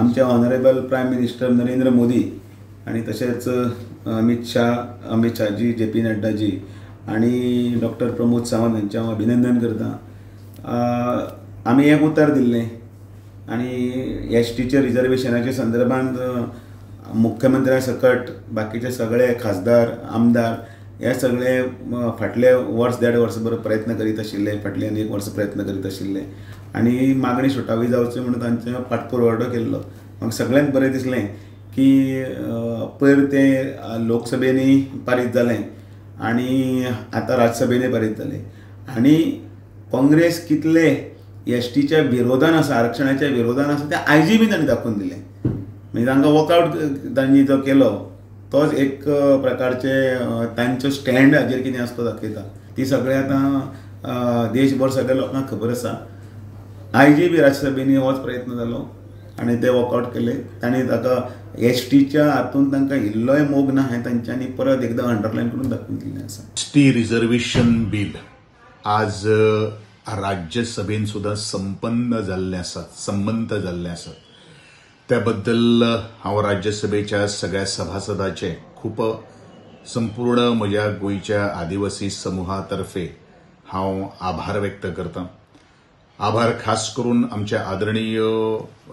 आमचे honourable prime minister Narendra Modi आनी तशेंच अमित शाहजी, जे पी नड्डाजी आनी डॉक्टर प्रमोद सावंत हांचें हांव अभिनंदन करतां. आमी एक उतर दिल्लें आनी एस टीच्या रिजर्वेशनाच्या संदर्भात मुख्यमंत्र्या सकट बाकीचे सगळे खासदार, आमदार हे सगळे फाटले वर्स देड वर्स प्रयत्न करीत आशिल्ले, फाटले एक वर्स प्रयत्न करीत आशिल्ले आनी मागणी सुटावी जावची म्हणून तांचे पाठपुरवठो केल्लो. म्हाका सगळ्यांत बरें दिसलें की पयर तें लोकसभेनी पारीत जालें आनी आतां राज्यसभेनय पारीत जालें आनी काँग्रेस कितले एस टीच्या विरोधान आसा, आरक्षणाच्या विरोधान आसा तें आयजी बी तांणी दाखोवन दिलें. म्हणजे तांकां वॉकआवट तांणी जो केलो तोच एक प्रकारचे तांचो स्टँड हाजेर कितें आसा तो दाखयता. ती सगळें आतां देशभर सगळ्या लोकांक खबर आसा. आयजी बी राज्यसभेनी होच प्रयत्न जालो आनी ते वॉकआवट केले. तांणी ताका एस टीच्या हातून तांकां इल्लोय मोग ना हें तांच्यांनी परत एकदां अंडरलायन करून दाखोवन दिल्लें आसा. एस टी रिजर्वेशन बील आज राज्यसभेन सुद्दां संपन्न जाल्लें आसा, संमत जाल्लें आसा. त्या बद्दल हांव राज्यसभेच्या सगळ्या सभासदाचे खूब संपूर्ण म्हज्या गोंयच्या आदिवासी समुहा तर्फे हांव आभार व्यक्त करता. आभार खास करून आमच्या आदरणीय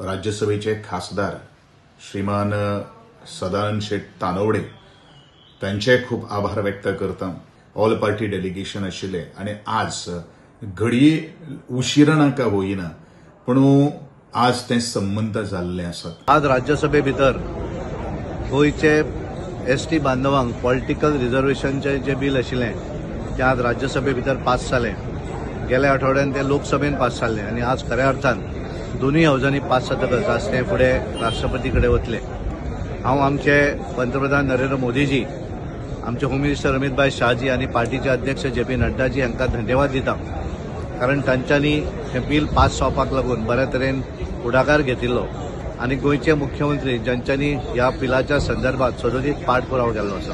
राज्यसभेचे खासदार श्रीमान सदानंद शेट तानवडे तांचे खूब आभार व्यक्त करता. ऑल पार्टी डेलिगेशन आशिल्ले आनी आज घडये उशिरा नाका होईना पण आज ते संमत जाल्ले आसात. आज राज्यसभे भितर गोंयचे एस टी बांधवांक पॉलिटिकल रिजर्वेशनचे जे बील आशिल्लें तें आज राज्यसभे भितर पास जालें. गेल्या आठवड्यान ते लोकसभेन पास जाल्लें आनी आज खऱ्या अर्थान दोनूय हावजांनी पास जातकच आज ते फुडें राष्ट्रपती कडेन वतले. हांव आमचे पंतप्रधान नरेंद्र मोदीजी, आमचे होम मिनिस्टर अमितभाई शाहजी आनी पार्टीचे अध्यक्ष जे पी नड्डाजी हांकां धन्यवाद दिता, कारण तांच्यांनी हें बील पास जावपाक लागून बऱ्या तरेन फुडाकार घेतिल्लो आनी गोंयचे मुख्यमंत्री ज्यांच्यांनी ह्या बिलाच्या संदर्भात सदोदीत पाठपुरावो केल्लो आसा.